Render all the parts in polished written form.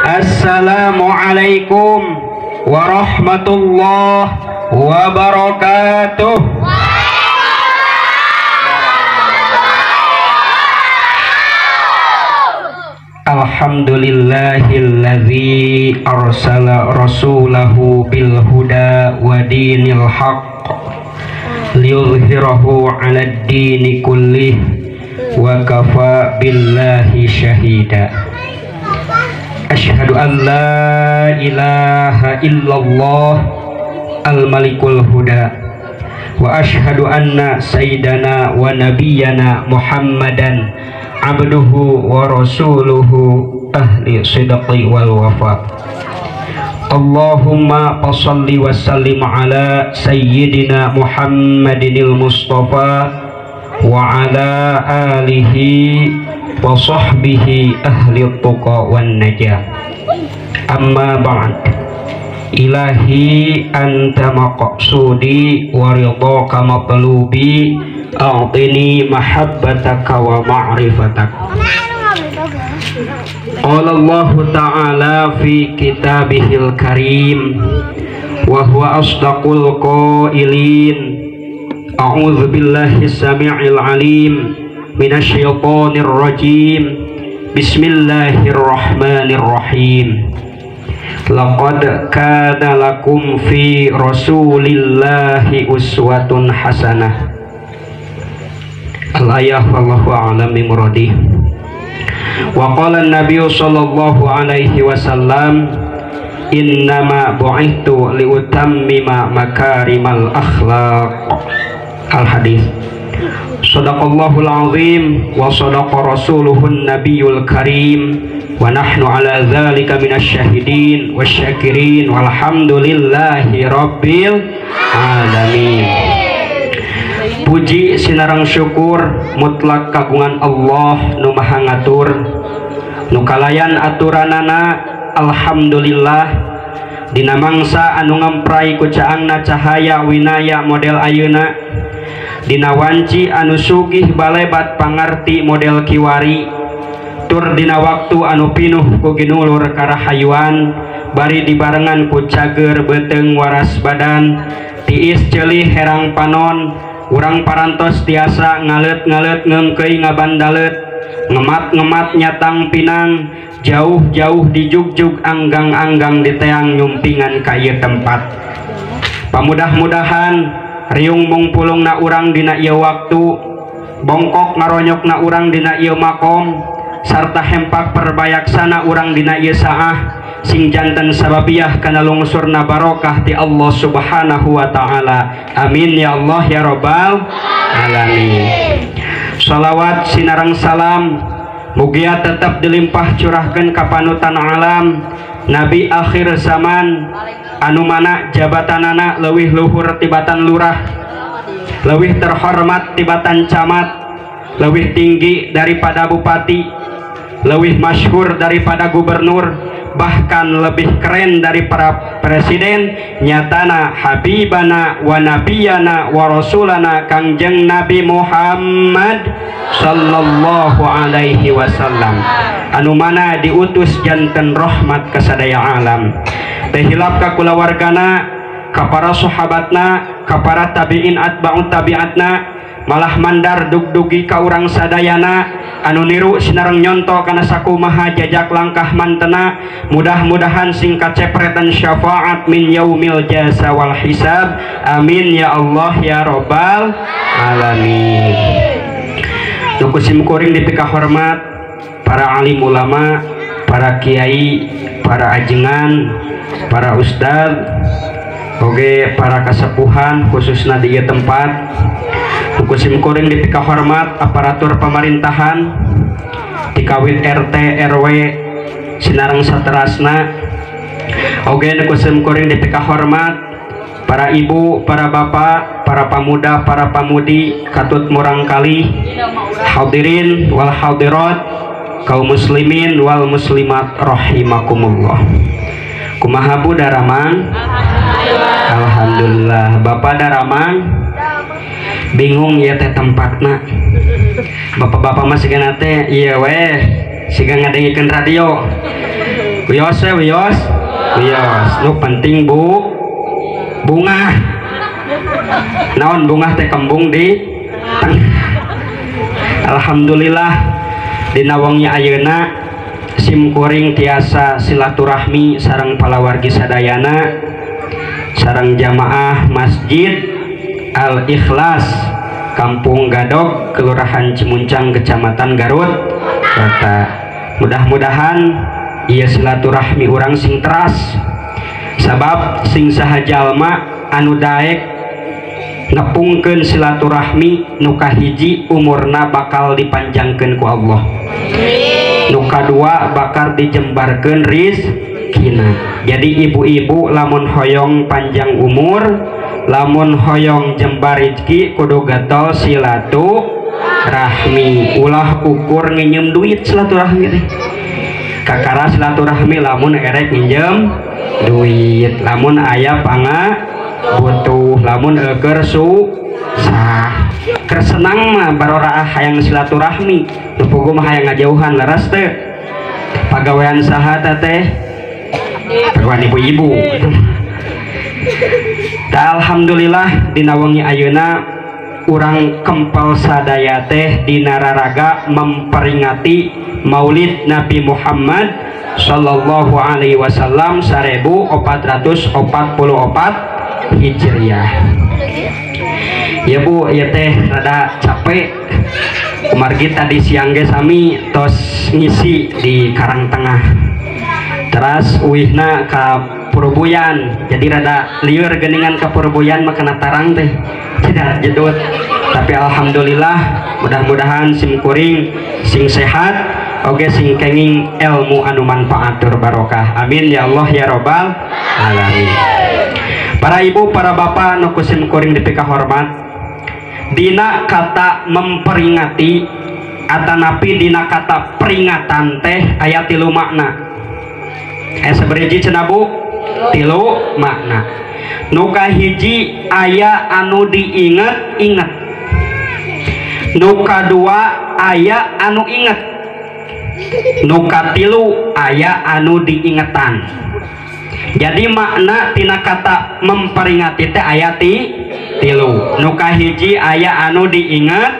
Assalamualaikum warahmatullahi wabarakatuh. Alhamdulillahilladzi arsala rasulahu bil huda wa dinil haqq liyuzhirahu 'alad dini kullih wa kafa billahi syahida. Asyhadu an la ilaha illallah al-malikul huda wa asyhadu anna sayyidana wa nabiyyana Muhammadan abduhu wa rasuluhu ahli sidqi wal wafa. Allahumma salli wa sallim ala sayyidina Muhammadinil Mustafa wa ala alihi wa sahbihi ahli tuqa wan najah. Amma ba'd. Ilahi anta maqsudi wa ridhaka matlubi, a'tini mahabbataka wa ma'rifatak. Qala Allah ta'ala fi kitabihil karim wa huwa asdaqul qailin. A'udzu billahi samii'il alim minasyaitonir rajim. Bismillahirrahmanirrahim. Laqad kana lakum fi rasulillahi uswatun hasanah. Al-ayah wallahu a'lam bi muradih. Wa qala an-nabiy sallallahu alaihi wasallam, innama bu'ithtu liutammima makarimal akhlaq. Al-hadis. Sadaqallahul azim wa sadaqa rasuluhun nabiyul karim wa nahnu ala dzalika minasyahidin wasyakirin walhamdulillahi rabbil alamin. Puji sinarang syukur mutlak kagungan Allah nu maha ngatur nu kalayan aturanana. Alhamdulillah dina mangsa anu ngamprai ku caangna cahaya winaya model ayeuna, dina wanci anu sugih balebat pangarti model kiwari, tur dina waktu anu pinuh ku ginulur karahayuan bari dibarengan ku cager beuteung waras badan tiis ceulih herang panon. Urang parantos tiasa ngaleut-ngaleut ngeungkeuy ngabandalet, ngemat-ngemat nyatang pinang, jauh-jauh dijugjug anggang-anggang diteang nyumpingan ka ieu tempat. Pamudah-mudahan riung mungpulungna urang dina ieu waktu, bongkok ngaronyokna urang dina ieu makom, sarta hempak perbayaksana urang dina ieu saah sing janten sababiah kana lungsurna barokah ti Allah Subhanahu wa ta'ala. Amin ya Allah ya rabbal alamin. Salawat sinarang salam mugia tetap dilimpah curahkeun ka panutan alam nabi akhir zaman anu mana jabatanana leuwih luhur tibatan lurah, leuwih terhormat tibatan camat, leuwih tinggi daripada bupati, leuwih masyhur daripada gubernur, bahkan lebih keren dari para presiden, nyatana habibana wa nabiyana wa rasulana Kangjeng Nabi Muhammad sallallahu alaihi wasallam anu mana diutus janten rahmat kasadaya alam. Teh hilap ka kulawargana, ka para sahabatna, ka para tabiin atba'ut tabiatna, malah mandar dugdugi ka urang sadayana anu niru sinareng nyonto kana sakumaha jajak langkah mantena. Mudah-mudahan sing kacepretan syafaat min yaumil jasa wal hisab. Amin ya Allah ya rabbal alamin. Nu kusim kuring dipika hormat para alim ulama, para kiai, para ajengan, para ustad, oge para kasepuhan khususna di ieu tempat. Kusim kuring dipika hormat aparatur pemerintahan dikawit RT RW sinareng saterasna. Oge kusim kuring dipika hormat para ibu, para bapak, para pamuda, para pamudi katut murangkali, hadirin wal hadirat, kaum muslimin wal muslimat rahimakumullah. Kumaha bu daramang? Alhamdulillah. Bapak daramang? Bingung ya teh tempatna. Bapak-bapak masih kena teh iya weh siga ngadengikeun radio. Wios we wios. Wios nu penting bu bungah. Naon bungah teh kembung di tengah. Alhamdulillah dina wengi ayeuna sim kuring tiasa silaturahmi sareng palawargi sadayana sareng jamaah Masjid Al Ikhlas Kampung Gadog, Kelurahan Cimuncang, Kecamatan Garut Kota. Mudah-mudahan ieu silaturahmi urang sing teras, sabab sing saha jalma anu daek nepungkeun silaturahmi nu kahiji umurna bakal dipanjangkeun ku Allah, nu kadua bakal dijembarkeun rizkina. Jadi ibu-ibu lamun hoyong panjang umur, lamun hoyong jembar rizki kudu getol silaturahmi. Ulah ukur nginjem duit silaturahmi teh. Kakara silaturahmi lamun erek nginjem duit, lamun aya panga butuh, lamun eukeur susah. Keur senang mah baroraah hayang silaturahmi, nu puguh mah hayang ngajauhan leres teh. Pagawean saha teh? Pagawean ibu-ibu. Alhamdulillah dina wengi ayeuna urang kempel sadaya teh dina raraga memperingati Maulid Nabi Muhammad sallallahu alaihi wasallam 1444 Hijriah. Ya Bu, ya teh rada capek. Kumargi tadi siang ge sami tos ngisi di Karang Tengah. Teras uihna ka Purbuyan, jadi rada lieur geningan ka Purbuyan makana tarang teh tidak jedut. Tapi alhamdulillah mudah-mudahan sim kuring sing sehat oge sing kenging ilmu anu manfaat tur barokah. Amin ya Allah ya robbal alamin. Para ibu, para bapak nu ku sim kuring dipikahormat, dina kata memperingati atanapi dina kata peringatan teh aya tilu makna. Sabariji cenah Bu? Tilu makna. Nu kahiji aya anu diinget-inget, nu kadua aya anu inget, nu katilu aya anu diingetan. Jadi makna tina kata memperingati teh aya tilu. Nu kahiji aya anu diinget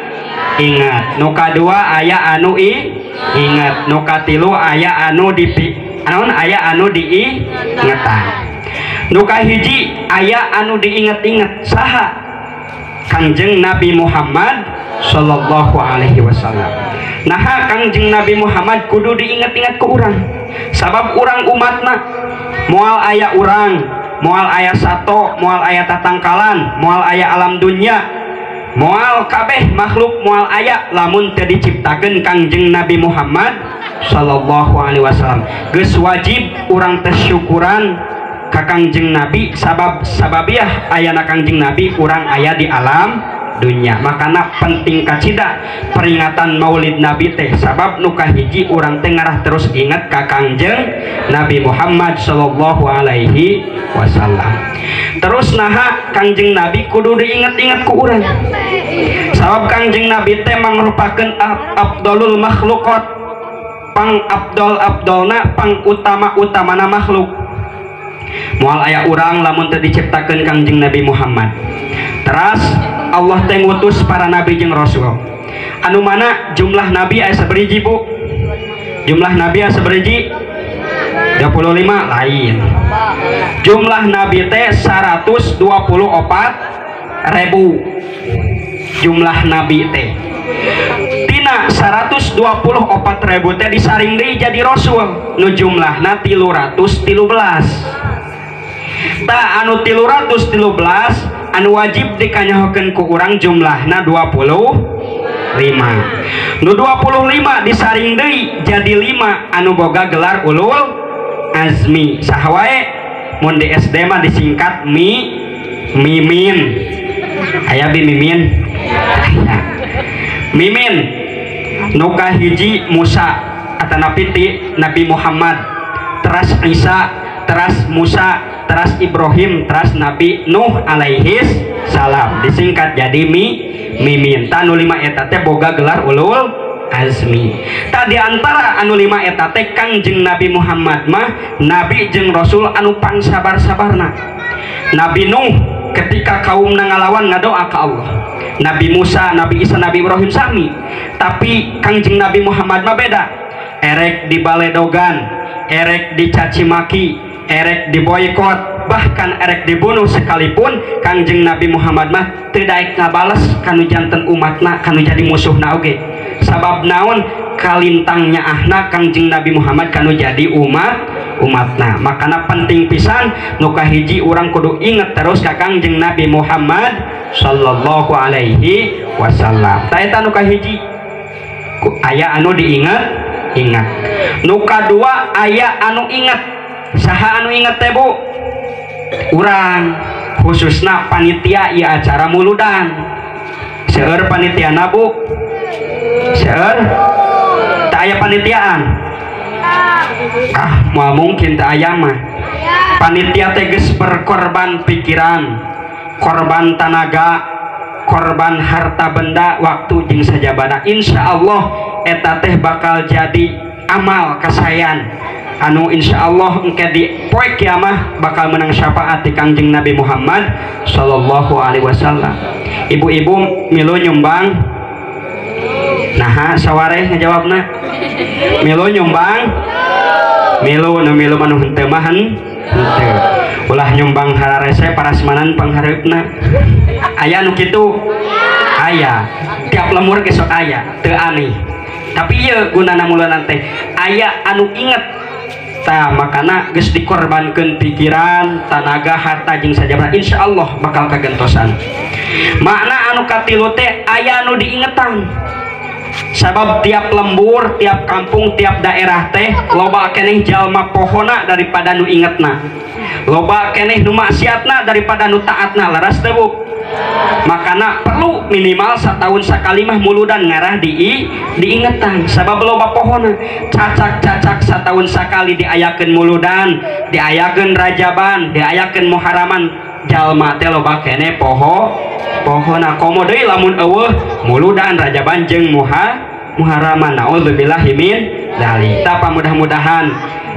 inget, nu kadua aya anu inget, nu katilu aya anu aya anu diingetan. Nu kahiji aya anu diinget-inget saha? Kangjeng Nabi Muhammad sallallahu alaihi wasallam. Nah, Kangjeng Nabi Muhammad kudu diinget-inget ku urang, sabab urang umatna. Moal aya urang, moal aya sato, moal aya tatangkalan, moal aya alam dunya, moal kabeh makhluk moal aya lamun teu diciptakeun Kangjeng Nabi Muhammad sallallahu alaihi wasallam. Geus wajib urang teh syukuran ka Kangjeng Nabi, sabab sababiah ayana Kangjeng Nabi urang aya di alam dunya. Makana penting kacida peringatan Maulid Nabi teh, sabab nu kahiji urang teh ngarah terus inget ka Kangjeng Nabi Muhammad sallallahu alaihi wasallam. Terus naha Kangjeng Nabi kudu diinget-inget ku urang, sabab Kangjeng Nabi teh mangrupakeun afdalul makhluqat, pang abdol abdolna, pang utama utamana makhluk. Moal aya urang lamun teu diciptakeun Kangjeng Nabi Muhammad. Teras Allah teh ngutus para nabi jeung rasul. Anu mana jumlah nabi aya sabariji Bu? Jumlah nabi aya sabariji? 25 lain. Jumlah nabi teh 124.000 jumlah nabi teh. Tina 124.000 teh disaring deui jadi rasul nu jumlahna 313. Ta anu 313 anu wajib dikanyahokeun ku urang jumlahna 25. Nu 25 disaring deui jadi 5 anu boga gelar ulul azmi. Saha wae mun di SD mah disingkat mi mimin. Aya bi mimin. Aya. Mimin nu kahiji Musa atanapi ti Nabi Muhammad, teras Isa, teras Musa, teras Ibrahim, teras Nabi Nuh alaihis salam, disingkat jadi mimin. Tanu 5 eta teh boga gelar ulul Azmi. Tadi antara anu 5 eta teh Kangjeng Nabi Muhammad mah nabi jeung rasul anu pangsabar-sabarna. Nabi Nuh ketika kaumna ngalawan ngadoa ka Allah. Nabi Musa, Nabi Isa, Nabi Ibrahim sami. Tapi Kangjeng Nabi Muhammad mah beda. Erek dibaledogan, erek dicaci maki, erek diboikot, bahkan erek dibunuh sekalipun Kangjeng Nabi Muhammad mah teu daek ngabales kanu janten umatna, kanu jadi musuhna oge. Sabab naon kalintangnya ahna Kangjeng Nabi Muhammad kanu jadi umatna. Makana penting pisan nu kahiji urang kudu inget terus ka Kangjeng Nabi Muhammad sallallahu alaihi wasallam. Ta eta nu kahiji aya anu diinget ingat. Nu kadua aya anu inget. Saha anu inget teh Bu? Urang khususna panitia ieu acara muludan. Seueur panitiana Bu? Seueur? Teu aya panitiaan? Ah, moal mungkin teu aya mah. Panitia teh geus berkorban pikiran, korban tanaga, korban harta benda, waktu jeung sajabana. Insya Allah eta teh bakal jadi amal kasayan anu insya Allah engke di poe kiamah bakal menang syafaat di Kangjeng Nabi Muhammad sallallahu alaihi wasallam. Ibu-ibu milu nyumbang, naha sawareh ngajawabna milu nyumbang, milu nu milu manu henteu mah henteu, ulah nyumbang hararese parasmanan panghareupna. Aya nu kitu? Aya, tiap lemur ge sok aya, teu aneh. Tapi ieu gunana muludan teh aya anu inget. Tah makana geus dikorbankeun pikiran, tanaga, harta jeung sajabana, insyaallah bakal kagentosan. Makna anu katilu teh aya anu diingetan. Sabab tiap lembur, tiap kampung, tiap daerah teh loba keneh jalma pohona daripada nu ingetna. Loba keneh nu maksiatna daripada nu taatna, leres teu Bu? Makana perlu minimal setahun sakali mah muludan ngarah diingetan. Sabab loba pohona, cacak-cacak setahun sakali diayakeun muludan, diayakeun rajaban, diayakeun muharaman, jalma teh loba keneh pohona. Komo deui lamun eueuh muludan rajaban jeung muharaman, naudzubillahi min dzalik. Tah mudah-mudahan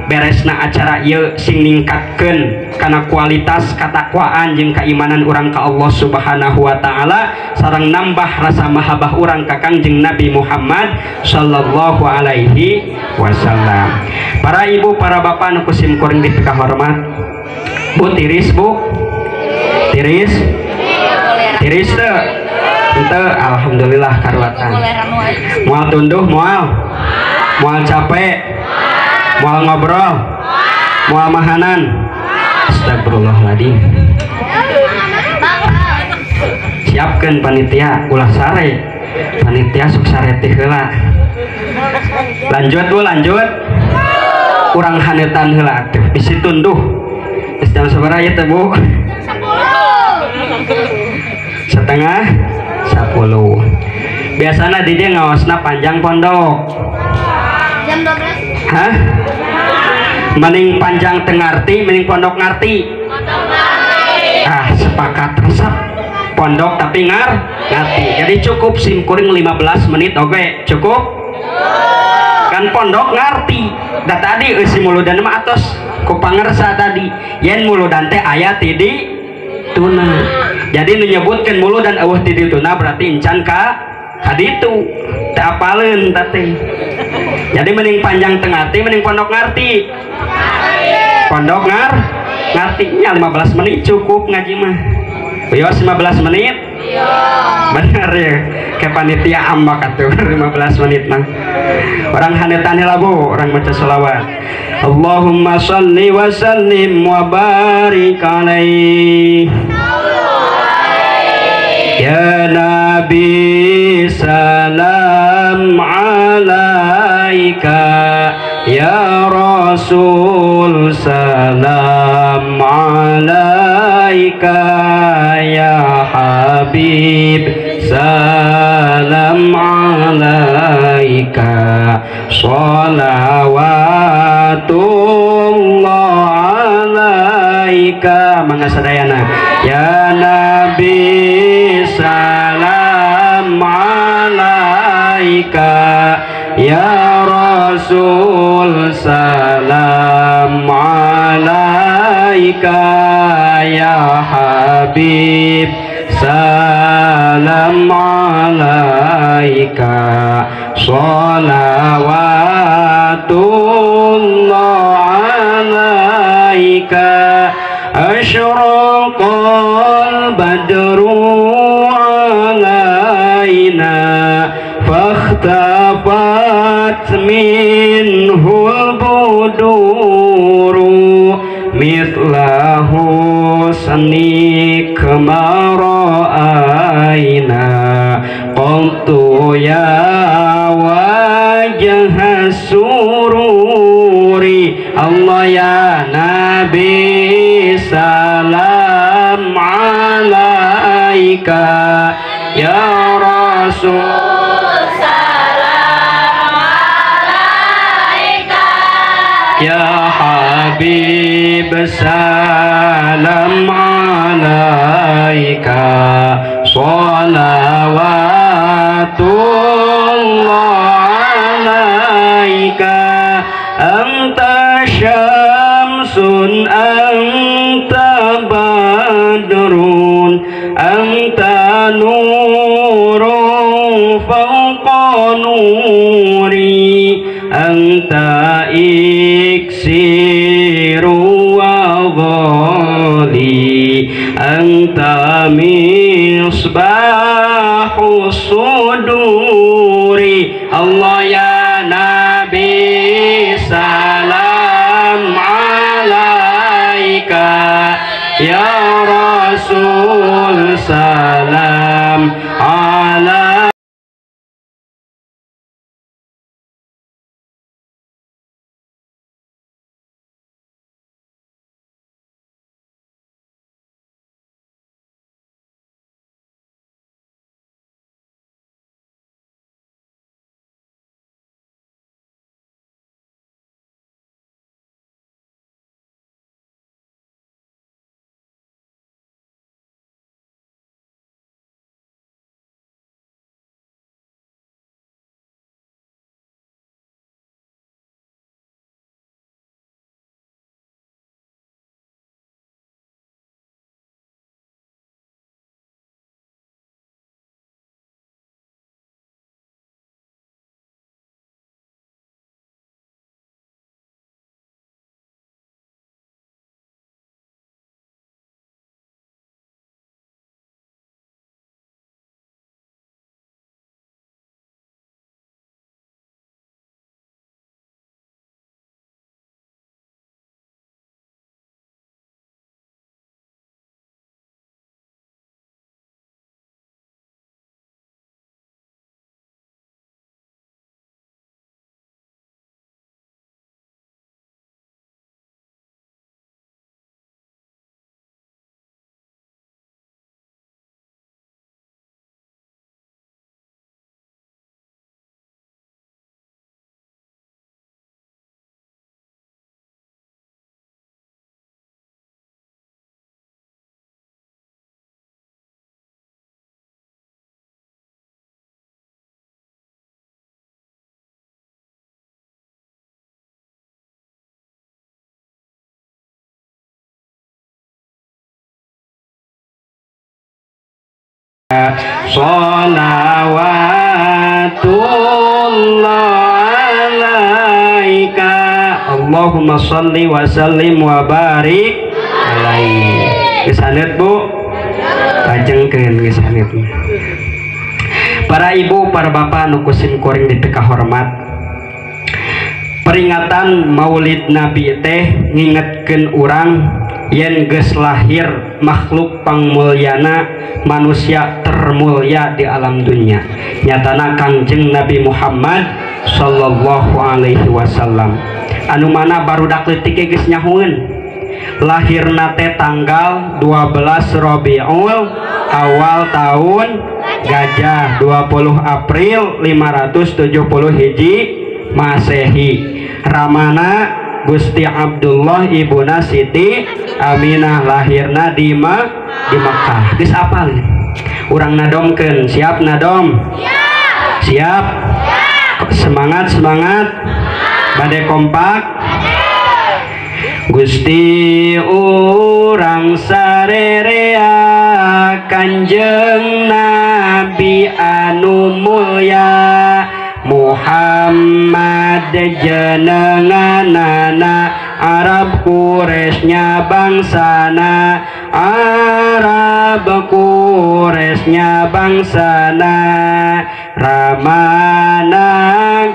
beresna acara ieu sing ningkatkeun kana kualitas katakwaan jeung keimanan urang ka Allah Subhanahu wa taala, sareng nambah rasa mahabbah urang ka Kangjeng Nabi Muhammad sallallahu alaihi wasallam. Para ibu, para bapak nu ku sim kuring dipikahormat. Bu tiris, Bu? Tiris? Tiris teu? Henteu, alhamdulillah karuatan. Moal tunduh moal? Moal capek? Moal ngobrol? Moal mahanan? Astagfirullahaladzim. Siapkan panitia, ulah sare. Panitia sok sare teh heula. Lanjut Bu, lanjut. Urang hanetan heula atuh, bisi tunduh. Geus jam sabaraha ieu teh Bu? 10. 9:30. Biasana di dieu ngaosna panjang pondok. Jam 12. Hah? Mending panjang teu ngarti, mending pondok ngarti. Ah, sepakat resep. Pondok tapi ngarti. Jadi cukup sim kuring 15 menit, oke? Cukup? Kan pondok ngarti. Da tadi eusi muludan mah atos ku pangersa tadi. Yen muludan teh aya ti di tuna. Jadi nu nyebutkeun muludan eueuh ti dituna berarti encan ka kaditu. Teu apaleun tah teh. Jadi mending panjang teu ngarti, mending pondok ngarti. Pondok ngartinya 15 menit cukup ngaji mah. Wios 15 menit? Iya. Bener ya. Ke panitia ambak atuh 15 menit mah. Orang hanetan heula Bu, orang maca selawat. Allahumma shalli wa sallim wa barik alaihi. Ya Nabi salam alaika, ya Rasul salam alaika, ya Habib salam alaika, sholawatullah alaika. Mangga sadayana. Ya Nabi salam alaika, Rasul salam alaika ya Habib salam alaika sholawatullah alaika asyraqal badru alaina fakhtafat minhul buduru mithla husnik ma ra'ayna qultu ya wajha sururi. Allah ya Nabi salam alaika ya Rasul salam alaika ya Habib salam alaika sholawatullah alaika anta syamsun anta badrun anta nurun fawqa nuri anta iksiru wa ghali anta misbahus suduri. Allah ya Nabi salam alaika ya Rasul salam alaika. Sholawatullah alaika Allahumma sholli wa sallim wa barik alaihi. Geus haneut Bu? Lajengkeun geus haneut. Para ibu, para bapak nu ku sim kuring dipikahormat. Peringatan Maulid Nabi teh ngingetkeun urang yen geus lahir makhluk pangmulyana manusia termulia di alam dunia, nyatana Kangjeng Nabi Muhammad sallallahu alaihi wasallam. Anu mana barudak leutik geus nyahueun lahirna teh tanggal 12 Rabiul Awal tahun Gajah 20 April 570 Hiji Masehi. Ramana Gusti Abdullah, ibuna Siti Aminah, lahirna di Mekah. Geus apal urang nadomkeun. Siap nadom? Siap. Siap. Semangat semangat. Bade kompak? Gusti urang sarerea Kanjeng Nabi anu mulya Muhammad jenenganana Arab Quraisy bangsana Arab Quraisy bangsana Ramana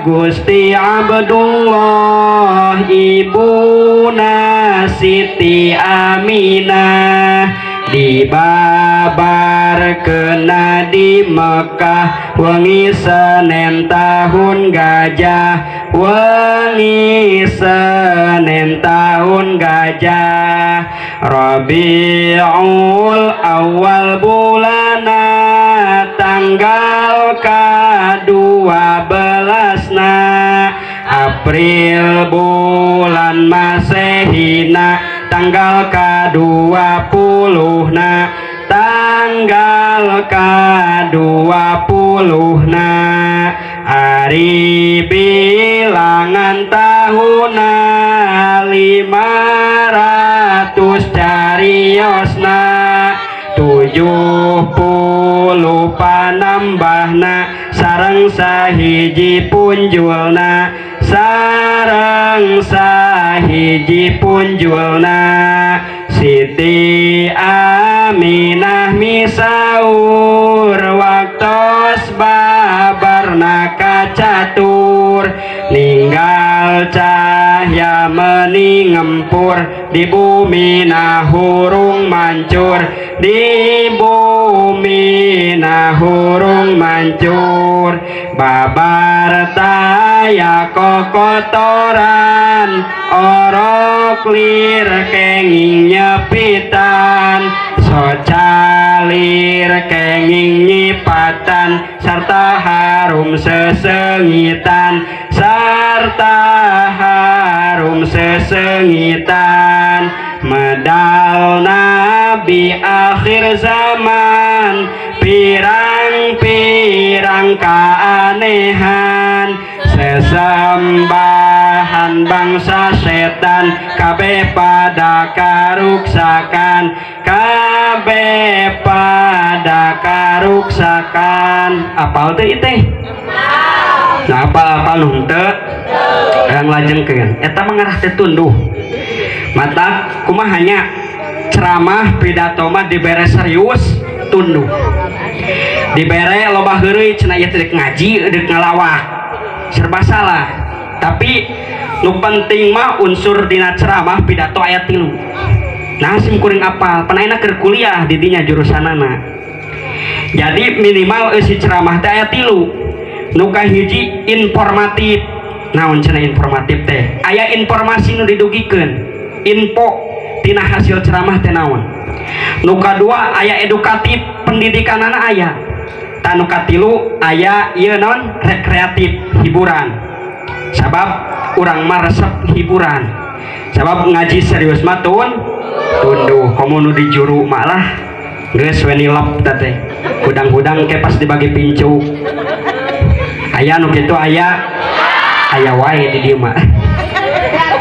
Gusti Abdullah ibuna Siti Aminah dibabar kena di Mekah wengi Senin tahun gajah wengi Senin tahun gajah Rabiul Awal bulana tanggal ka-12na April bulan Masehina tanggal ka-20na tanggal ka-20na ari bilangan tahuna 500 cariosna 70 panambahna sareng sahiji punjulna sareng sahiji punjulna Siti Aminah misaur waktos babarna kacatur ninggal cahya meni ngempur di bumi nahurung mancur di bumi nahurung mancur babar taya kokotoran orok lir kenging nyepitan socalir kenging nyipatan serta harum sesengitan serta harum sesengitan medal nabi akhir zaman pirang-pirang keanehan sesembahan bangsa setan kabeh pada karuksakan kabeh pada karuksakan. Apal teu teh? Nah apal-apal nu henteu yang lajengkeun eta mah ngarah teh tunduh mata kumaha nya ceramah pidato mah dibere serius tunduh dibere loba heureuy cenah ieu teh ngaji deuk ngalawak serba salah. Tapi nu penting mah unsur dina ceramah pidato aya 3. Nah sim kuring apal panaena keur kuliah di dinya jurusanana. Jadi minimal eusi ceramah teh aya 3. Nu kahiji informatif. Naon cenah informatif teh? Aya informasi nu didugikeun, info tina hasil ceramah teh naon. Nu kadua aya edukatif, pendidikanana aya. Tah nu katilu aya ieu naon rekreatif, hiburan. Sabab urang mah resep hiburan. Sabab ngaji serius mah tunduh komo nu di juru mah lah geus we nilep teh teh. Hudang-hudang ke pas dibagi pincuk. Aya nu kitu aya aya wae di dieu mah.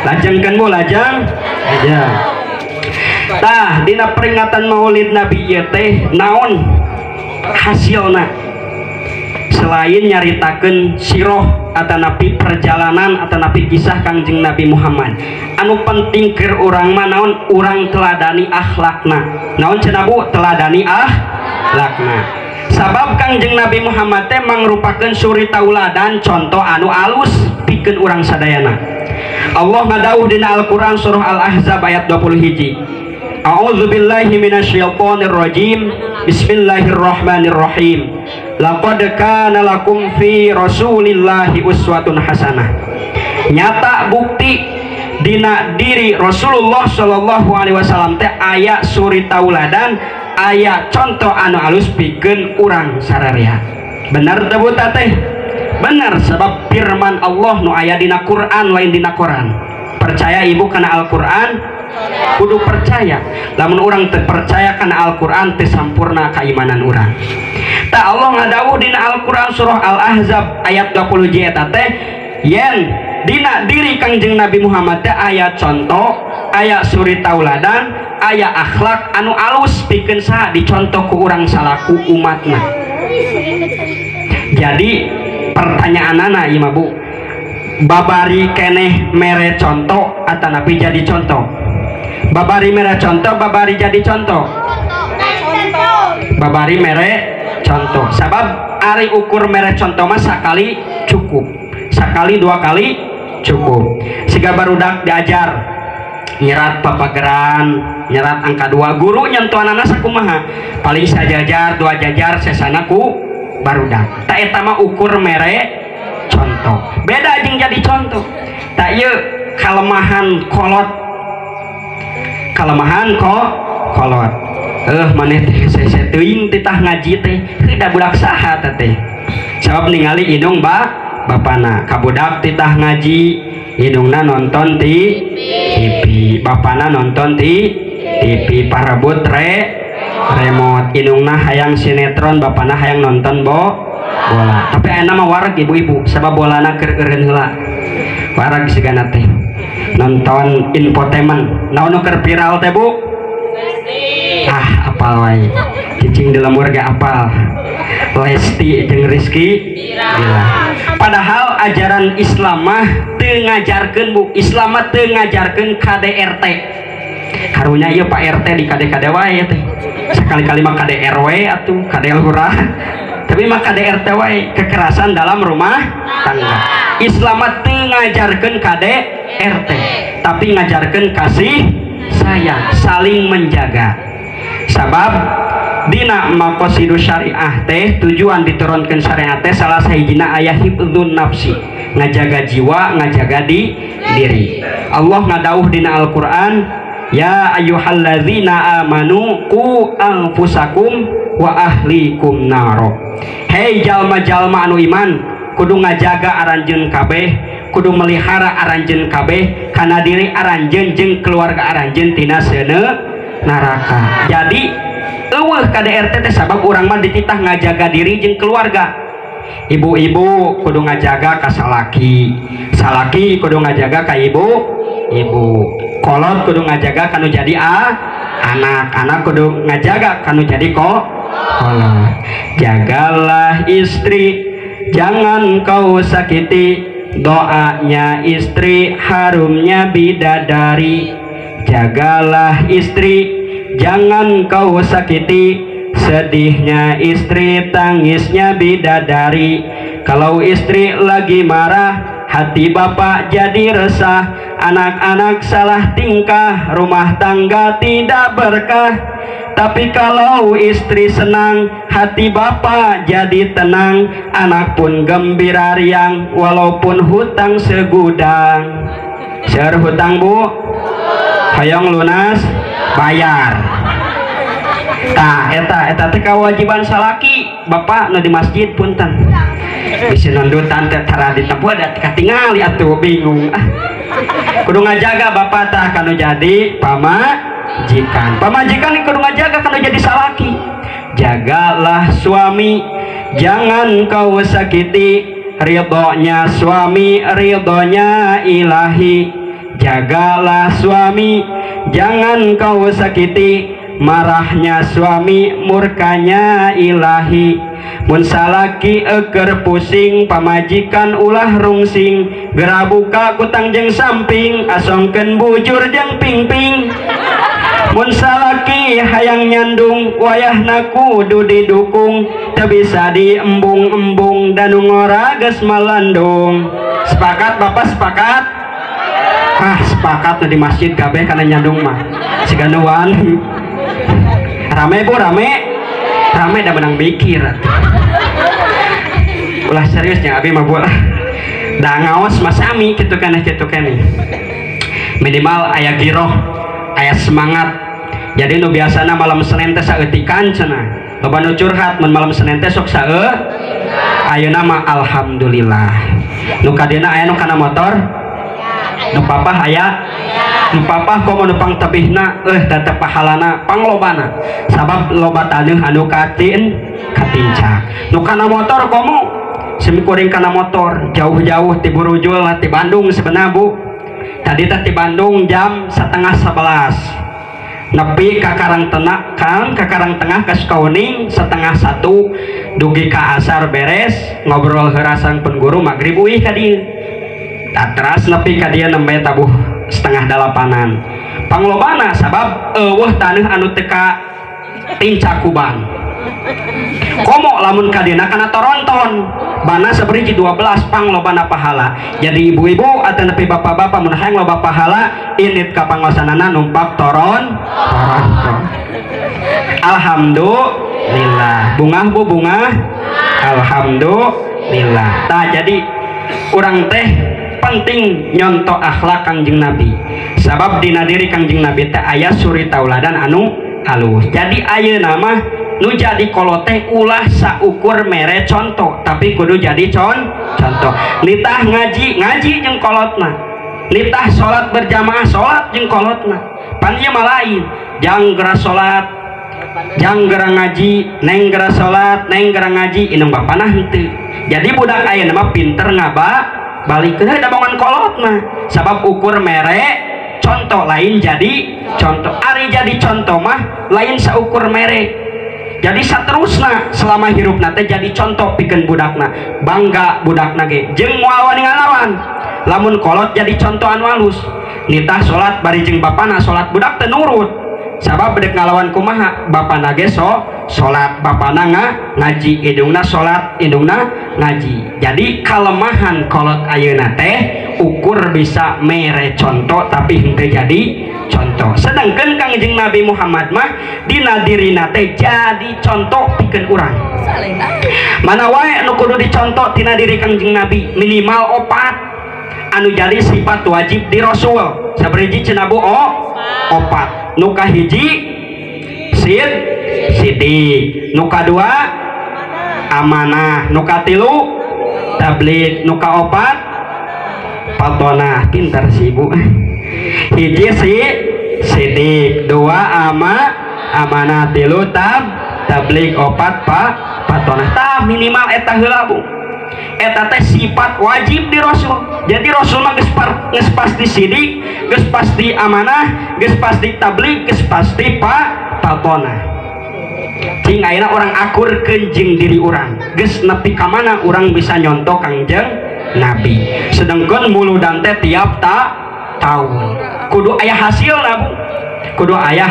Lajengkeun bu lajeng aja. Tah dina peringatan Maulid Nabi ieu teh naon hasilna selain nyaritakeun siroh atanapi perjalanan atanapi kisah Kangjeng Nabi Muhammad anu penting keur urang mah naon urang teladani akhlakna. Naon cenah bu? Teladani akhlakna. Sabab Kangjeng Nabi Muhammad teh mangrupakeun suri tauladan contoh anu alus pikeun urang sadayana. Allah ngadawuh dina Al-Qur'an surah Al-Ahzab ayat 21. A'udzubillahi minasyaitonirrajim. Bismillahirrahmanirrahim. Laqad kana lakum fi Rasulillahi uswatun hasanah. Nyata bukti dina diri Rasulullah sallallahu alaihi wasallam teh aya suri tauladan, aya contoh anu alus pikeun urang sararea. Bener teu bu teh? Bener, sebab firman Allah nu aya dina Quran lain dina Quran. Percaya ibu kana Al-Quran? Kudu percaya. Lamun urang teu percaya kana Al-Quran teu sampurna keimanan urang. Ta Allah ngadawuh dina Al-Quran surah Al-Ahzab ayat 20 eta teh yen dina diri Kangjeng Nabi Muhammad teh aya contoh, aya suri tauladan, aya akhlak anu alus pikeun saha dicontoh ku urang salaku umatna. Jadi pertanyaanana ieu mah Bu, babari keneh mere contoh atanapi jadi contoh? Babari mere contoh, babari jadi contoh. Babari mere contoh. Sabab ari ukur mere contoh mah sakali cukup, sakali dua kali cukup. Siga barudak diajar nyerat papageran, nyerat angka 2, guru nyentuhanana sakumaha? Paling sajajar, dua jajar, sesana ku barudak. Tak eta mah ukur mere contoh. Beda jeung jadi contoh. Tak ieu kalemahan kolot. Kalemahan kok kolot. Maneh teh hese teuing titah ngaji teh, heuh da budak saha teh. Sabab ningali indung bapana, kabudak titah ngaji, indungna nonton ti TV, bapana nonton ti TV, parebut remote, indungna hayang sinetron, bapana hayang nonton bola. Tapi ayeuna mah wareg ibu-ibu, sabab bolana keur eureun heula. Wareg sigana teh nonton infotainment. Naon nu keur viral teh Bu? Ah, apal wae. Cicing di lembur ge apal. Lesti jeung Rizky Billar. Padahal ajaran Islam mah teu ngajarkeun Bu, Islam mah teu ngajarkeun KDRT. Karunya ieu Pak RT di KD-KD wae teh. Sekali-kali mah KDRW atuh, KD lurah. Tapi mah KDRT wae, kekerasan dalam rumah tangga. Islam mah teu ngajarkeun KDRT, tapi ngajarkeun kasih sayang, saling menjaga. Sabab dina maqasidu syariah teh tujuan diturunkan syariat teh salah sahijina aya hifdzun nafsi, ngajaga jiwa, ngajaga diri. Allah ngadauh dina Al-Qur'an, ya ayyuhallazina amanu qu anfusakum wa ahlikum naro. Hei jalma-jalma anu iman, kudu ngajaga aranjeun kabeh, kudu melihara aranjeun kabeh kana diri aranjeun jeung keluarga aranjeun tina seuneu neraka. Jadi eueuh KDRT teh sabab urang mah dititah ngajaga diri jeung keluarga. Ibu-ibu kudu ngajaga ka salaki, salaki kudu ngajaga ka ibu, ibu. Kolot kudu ngajaga kanu jadi anak, anak kudu ngajaga kanu jadi kolot. Jagalah istri, jangan kau sakiti, doanya istri harumnya bidadari. Jagalah istri, jangan kau sakiti, sedihnya istri, tangisnya bidadari. Kalau istri lagi marah, hati bapak jadi resah. Anak-anak salah tingkah, rumah tangga tidak berkah. Tapi kalau istri senang, hati bapak jadi tenang. Anak pun gembira riang, walaupun hutang segudang. Seur hutang Bu? Hayang lunas bayar. Tah eta teh kewajiban salaki. Bapak nu di masjid punten. Bisi nondutan teh tara ditempuh da katingali atuh bingung. Ah. Kudu ngajaga bapak tah kanu jadi pamajikan. Pamajikan kudu ngajaga kanu jadi salaki. Jagalah suami, jangan kau sakiti, ridhonya suami, ridhonya ilahi. Jagalah suami, jangan kau sakiti, marahnya suami, murkanya ilahi. Mun salaki eker pusing, pamajikan ulah rungsing, gera buka kutang jeung samping, asongkeun bujur jeung pingping. Mun salaki hayang nyandung, wayahna kudu didukung, teu bisa diembung-embung, dan ngora geus malandung. Sepakat bapak, sepakat? Ah, sepakat di masjid kabeh kana nyandung mah. Siga nuan. Rame Bu, rame. Rame da menang mikir atuh. Ulah seriusnya abi mah Bu lah. Da ngaos mah sami kitu keneh kitu keneh. Minimal aya giroh, aya semangat. Jadi nu biasana malam Senin teh saeutikan cenah. Loba nu curhat mun malam Senin teh sok saeu. Ayeuna mah alhamdulillah. Nu kadieuna aya nu kana motor? Nu papah aya? Nu papah komo nu pangtebihna tetep pahalana panglobana. Sabab loba taneuh anu katincak. Nu kana motor komo Simkuring kana motor jauh-jauh ti Burujul ti Bandung sebenarnya bu. Tadi teh ti Bandung jam 10:30 nepi ka Karangtengah kan ka Karangtengah ka Sukauning 12:30 dugi ka asar beres ngobrol heurasang pun guru magrib uih ka dieu. Teras nepi ka dieu nembe tabuh 7:30-an. Panglobana sabab eueuh taneuh anu teu ka tincakuban. Komo lamun kadina kana toronton bana saberiji 12 panglobana pahala. Jadi ibu-ibu atau nepi bapak-bapak mun hayang loba pahala init ka pangosanana numpak toronton. Alhamdulillah. Bungah bu bungah. Alhamdulillah. Tah jadi urang teh penting nyontoh akhlak Kangjeng Nabi. Sabab dina diri Kangjeng Nabi teh aya suri tauladan anu halus. Jadi ayeuna mah nu jadi kolote ulah saukur mere contoh tapi kudu jadi contoh. Nitah ngaji ngaji jeung kolotna, nitah salat berjamaah salat jeung kolotna. Pan ieu mah lain, jang geura salat jang geura ngaji, neng geura salat neng geura ngaji, indung bapana henteu. Jadi budak ayeuna mah pinter ngaba balikeun da bongan kolotna sabab ukur mere contoh lain jadi contoh. Ari jadi contoh mah lain saukur mere. Jadi saterusna selama hirupna teh jadi contoh pikeun budakna, bangga budakna ge jeung moal wani ngalawan. Lamun kolot jadi contoh anu alus, nitah salat bari jeung bapana salat budak teu nurut. Sabab bedek ngalawan kumaha bapana ge salat, bapana ngaji, indungna salat, indungna ngaji. Jadi kalemahan kolot ayeuna teh ukur bisa mere contoh tapi henteu jadi contoh. Sedangkan Kangjeng Nabi Muhammad mah dina dirina teh jadi contoh pikeun urang. Mana wae nu kudu dicontoh tina diri Kangjeng Nabi minimal opat anu jadi sifat wajib di Rasul. Sabariji cenah bu opat. Nu kahiji sidik, nu kadua amanah, nu katilu tabligh, nu kaopat fatonah. Pintar si ibu. Hiji sidik, dua amanah, tilu tabligh, opat fatonah. Tah minimal eta heula bu. Eta teh sifat wajib di Rasul. Jadi Rasul mah geus pasti sidik, geus pasti amanah, geus pasti tabligh, geus pasti fatonah. Cing ayeuna urang akurkeun jeung diri urang. Geus nepi ka mana urang bisa nyontoh Kangjeng Nabi. Sedangkan muludan teh tiap tahun kudu aya hasilna bu. Kudu aya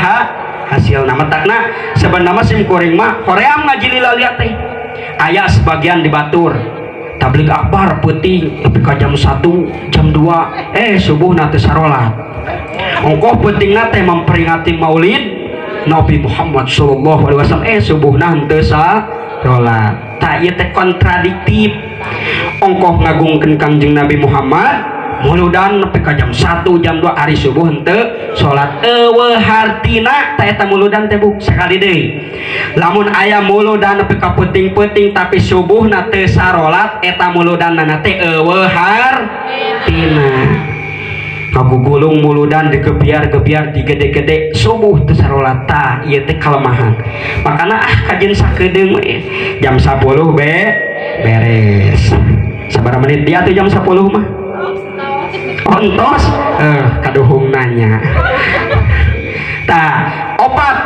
hasilna. Matakna sebenarnya sim kuring mah hoream ngaji lila liat teh. Aya sebagian di batur tabligh akbar peuting nepi ka jam 1, jam 2, subuhna teu sarolat. Ongkoh peutingna teh memperingati Maulid Nabi Muhammad sallallahu alaihi wasallam, subuhna henteu sarolat. Tah ieu teh kontradiktif. Ongkoh ngagungkeun Kangjeng Nabi Muhammad muludan nepi ka jam 1, jam 2 ari subuh henteu salat. Eueuh hartina tah eta muludan teh bu. Sakali deui lamun aya muludan nepi ka peuting-peuting tapi subuhna teu sarolat, eta muludanna teh eueuh hartina. Ngagugulung muludan digebiar-gebiar digede-gede subuh teu sarolat. Tah ieu teh kalemahan. Makana kajeun sakedeung we jam 10 beres. Sabaraha menit dia tuh jam 10 mah? Ontos kaduhung nanya. Tah opat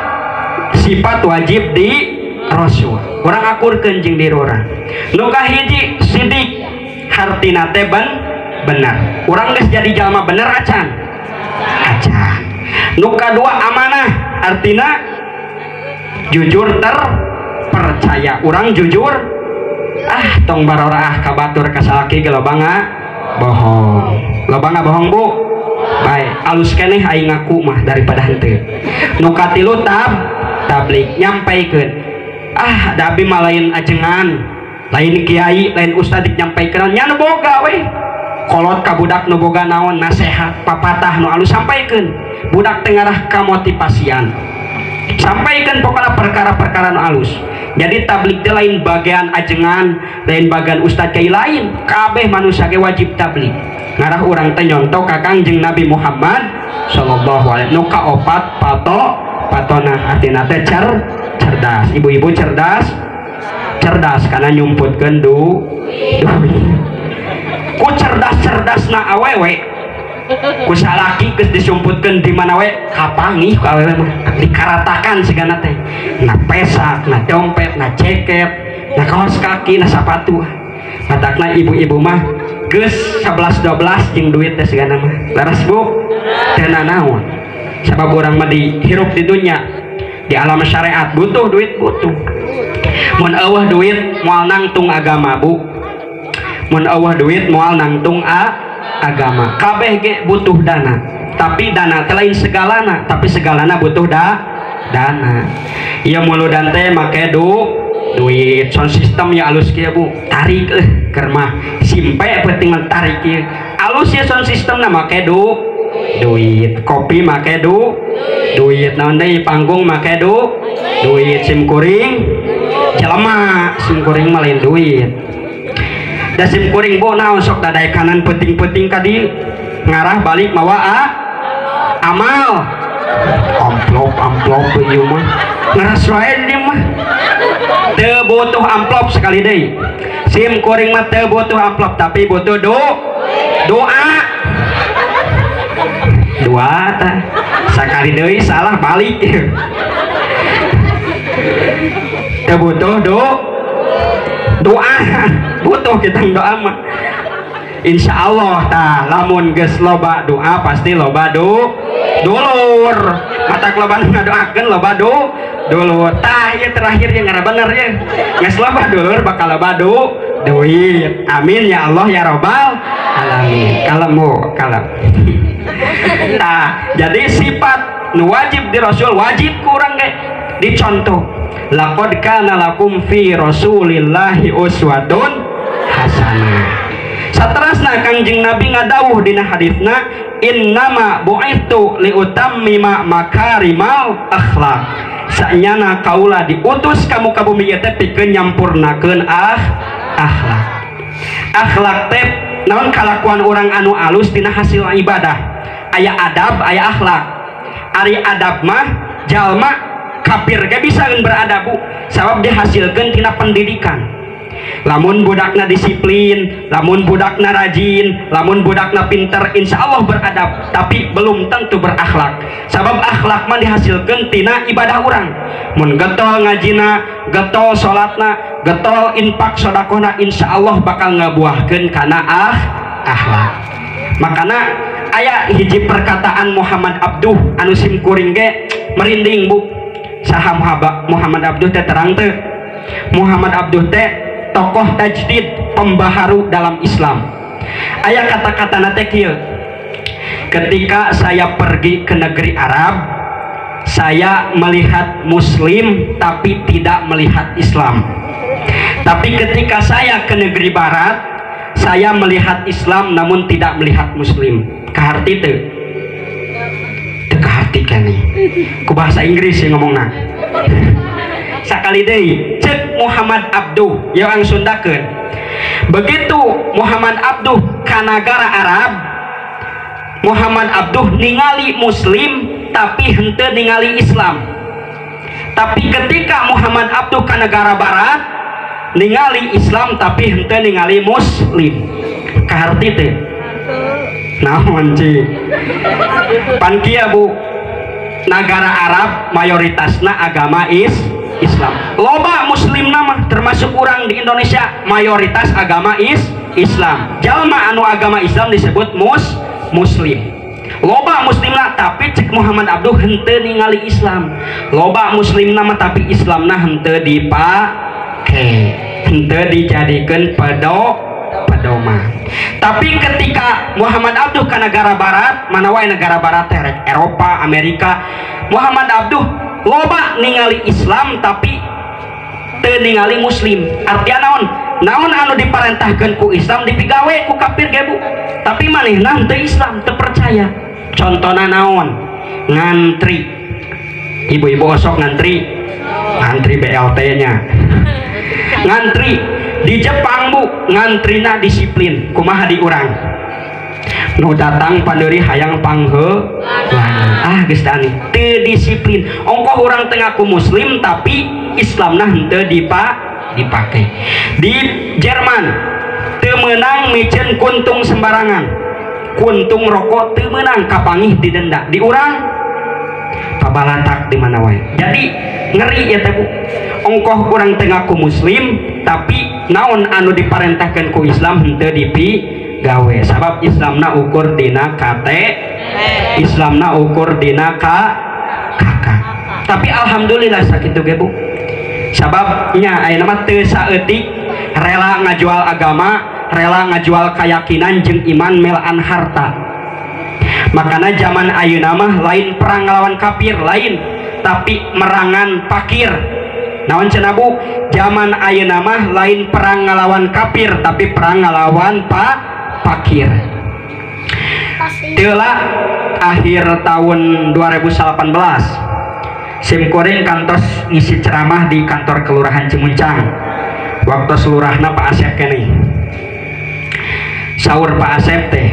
sifat wajib di Rasul. Urang akurkeun jeung diri urang. Nu kahiji sidik, hartina teh bener. Urang geus jadi jalma bener acan? Acan. Nu kadua amanah, artina jujur terpercaya. Urang jujur, tong baroraah ka batur ka salaki ge loba bohong. Loba bohong bu? Baik, alus keneh aing ngaku mah daripada henteu. Nu katilu tabligh, nyampaikeun. Da abi mah lain ajengan, lain kiai, lain ustad nyampaikeun nya nu boga we. Kolot ka budak nu boga naon nasehat, papatah nu alus sampaikeun. Budak teh ngarah kamotivasian. Sampaikeun pokona perkara-perkara nu alus. Jadi tabligh teh lain bagian ajengan, lain bagian ustad kiai, lain. Kabeh manusia ge wajib tabligh. Ngarah urang teh nyontoh ka Kangjeng Nabi Muhammad sallallahu alaihi wasallam. Nu kaopat patonah, artina teh cerdas. Ibu-ibu cerdas, Cerdas karena nyumputkeun duit. Ku cerdas-cerdasna awewe ku salaki geus disumputkeun di mana we kapanggih ku awewe mah dikaratakan sigana teh na pesak na dompet na jaket na kaos kaki na sapatu. Matakna ibu-ibu mah geus 11 12 jeung duit teh sigana mah. Leres Bu? Teu nanaon. Sabab urang mah dihirup di dunya di alam syariat butuh duit butuh. Mun eueuh duit moal nangtung agama Bu. Mun eueuh duit moal nangtung agama. Kabeh ge butuh dana. Tapi dana teh lain segalana, tapi segalana butuh dana. Ieu muludan teh make duit. Sound system ya alus kieu Bu. Tarik keur mah simpe penting mah tarik ieu. Alus ya sound system na make duit. Kopi make duit. Naon deui panggung make duit. Sim kuring jelema, sim kuring mah lain duit. Da sim kuring Bu naon sok dadaek kanan penting-penting ka dieu. Ngarah balik mawa amal. Amplop amplop ieu mah. Ngaras wae dieu mah. Teu butuh amplop sekali deui. Sim kuring mah teu butuh amplop tapi butuh doa. Dua tah. Sakali deui salah balik. Teu butuh doa. Butuh kita doa mah. Insya Allah tah lamun geus loba doa pasti loba dulur. Matak loba nu ngadoakeun loba dulur. Tah ieu terakhir yang ngara bener ya. Geus loba dulur bakal loba duit. Amin ya Allah ya robbal alamin. Kalem Bu, kalem. Tah, jadi sifat nu wajib di Rasul wajib kurang ge dicontoh. Laqad kana lakum fi Rasulillahi uswatun hasanah. Saterasna Kangjeng Nabi ngadawuh dina hadisna innama bu'itsu liutammima makarimal akhlak. Sanyana kaula diutus ka muka bumi ieu teh pikeun nyampurnakeun akhlak. Akhlak teh naon kalakuan urang anu alus dina hasil ibadah. Aya adab, aya akhlak. Ari adab mah jalma kafir ge bisa beradab Bu, sabab dihasilkeun tina pendidikan. Lamun budakna disiplin, lamun budakna rajin, lamun budakna pinter, insya Allah beradab, tapi belum tentu berakhlak. Sabab akhlak mah dihasilkeun tina ibadah urang. Mun getol ngajina, getol salatna, getol infak sodakohna, insya Allah bakal ngabuahkeun kana akhlak. Makana aya hiji perkataan Muhammad Abduh anu sim kuring ge merinding Bu. Saha Muhammad Abduh teh terang teu? Muhammad Abduh teh tokoh tajdid, pembaharu dalam Islam. Aya kata-kata teh kieu. Ketika saya pergi ke negeri Arab, saya melihat muslim tapi tidak melihat Islam. Tapi ketika saya ke negeri Barat, saya melihat Islam namun tidak melihat muslim. Kaharti teu? Teu kaharti keneh. Ku bahasa Inggris sih ngomongna. Sakali deui cek Muhammad Abduh ya ang Sundakeun. Begitu Muhammad Abduh ka nagara Arab, Muhammad Abduh ningali muslim tapi henteu ningali Islam. Tapi ketika Muhammad Abduh ka negara Barat, ningali Islam tapi henteu ningali muslim. Kaharti teu? Naon ci? Pan kieu Bu, nagara Arab mayoritasna agama Islam. Loba muslim nama termasuk orang di Indonesia mayoritas agama Islam. Jalma anu agama Islam disebut muslim. Loba muslimna tapi cek Muhammad Abduh henteu ningali Islam. Loba muslimna mah tapi Islamna henteu dipake, henteu dijadikeun pedoman. Tapi ketika Muhammad Abduh ke negara Barat, mana wae negara Barat teh rek Eropa, Amerika, Muhammad Abduh loba ningali Islam tapi teu ningali muslim. Artinya naon? Naon anu diparentahkeun ku Islam dipigawe ku kafir ge Bu. Tapi manehna teu Islam, teu percaya. Contona naon? Ngantri. Ibu-ibu osok ngantri. Ngantri BLT-nya. Ngantri di Jepang Bu, ngantrina disiplin. Kumaha di urang? Nu datang panderi hayang pangheulana. Ah geus tani teu disiplin. Ongkoh urang teh ngaku muslim tapi Islamna henteu dipake. Di Jerman teu meunang miceun kuntung sembarangan, kuntung rokok teu meunang kapangih didenda. Di urang pabalatak di mana wae. Jadi ngeri ya teh Bu, ongkoh urang teu ngaku muslim tapi naon anu diparentahkeun ku Islam henteu dipigawe. Sabab Islamna ukur dina KT, Islamna ukur dina KK. Tapi alhamdulillah sakitu ge Bu, sababnya ayeuna mah teu saeutik rela ngajual agama, rela ngajual keyakinan jeung iman melaan harta. Makana zaman ayeuna mah lain perang ngelawan kafir lain, tapi merangan fakir. Naon cenah Bu? Zaman ayeuna mah lain perang ngelawan kafir, tapi perang ngelawan fakir. Teula akhir tahun 2018 simkuring kantos ngisi ceramah di kantor Kelurahan Cimuncang. Waktu selurahna Pak Asep keneh. Saur Pak Asep teh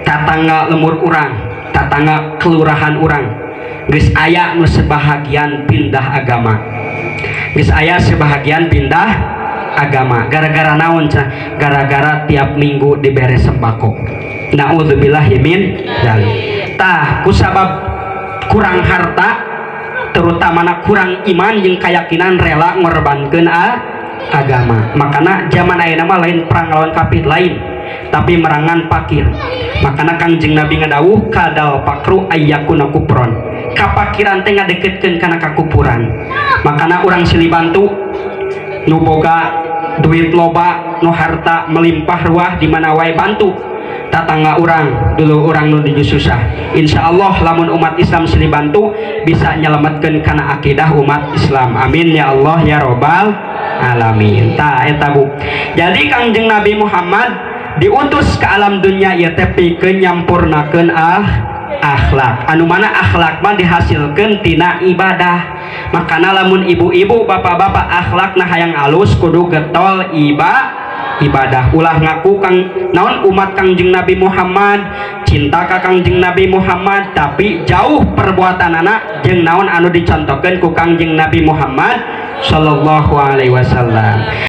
tatangga lemur urang, tatangga kelurahan urang geus aya nu sebahagian pindah agama. Geus aya sebahagian pindah agama. Gara-gara naon cenah? Gara-gara tiap minggu dibere sembako. Nauzubillahi min dzalik. Tah kusabab kurang harta, terutama kurang iman jeung keyakinan rela ngorbankeun agama. Makana zaman ayeuna mah lain perang lawan kafir lain, tapi merangan fakir. Makana Kangjeng Nabi ngadawuh kadal fakru ayyakuna kupron. Kapakiran teh ngadeketkeun kana kakupuran. Makana urang silih bantu nu boga duit loba, nu harta melimpah ruah di mana wae bantu tatangga urang, dulu urang nu dieu susah. Insyaallah lamun umat Islam silih bantu bisa nyelametkeun kana akidah umat Islam. Amin ya Allah ya robbal alamin. Tah eta Bu. Jadi Kangjeng Nabi Muhammad diutus ke alam dunia ieu teh pikeun nyampurnakeun akhlak. Anu mana akhlak mah dihasilkeun tina ibadah. Makana lamun ibu-ibu bapak-bapak akhlakna hayang alus kudu getol ibadah. Ulah ngaku kang naon umat Kangjeng Nabi Muhammad, cinta ka Kangjeng Nabi Muhammad, tapi jauh perbuatanana jeung naon anu dicontohkeun ku Kangjeng Nabi Muhammad sallallahu alaihi wasallam.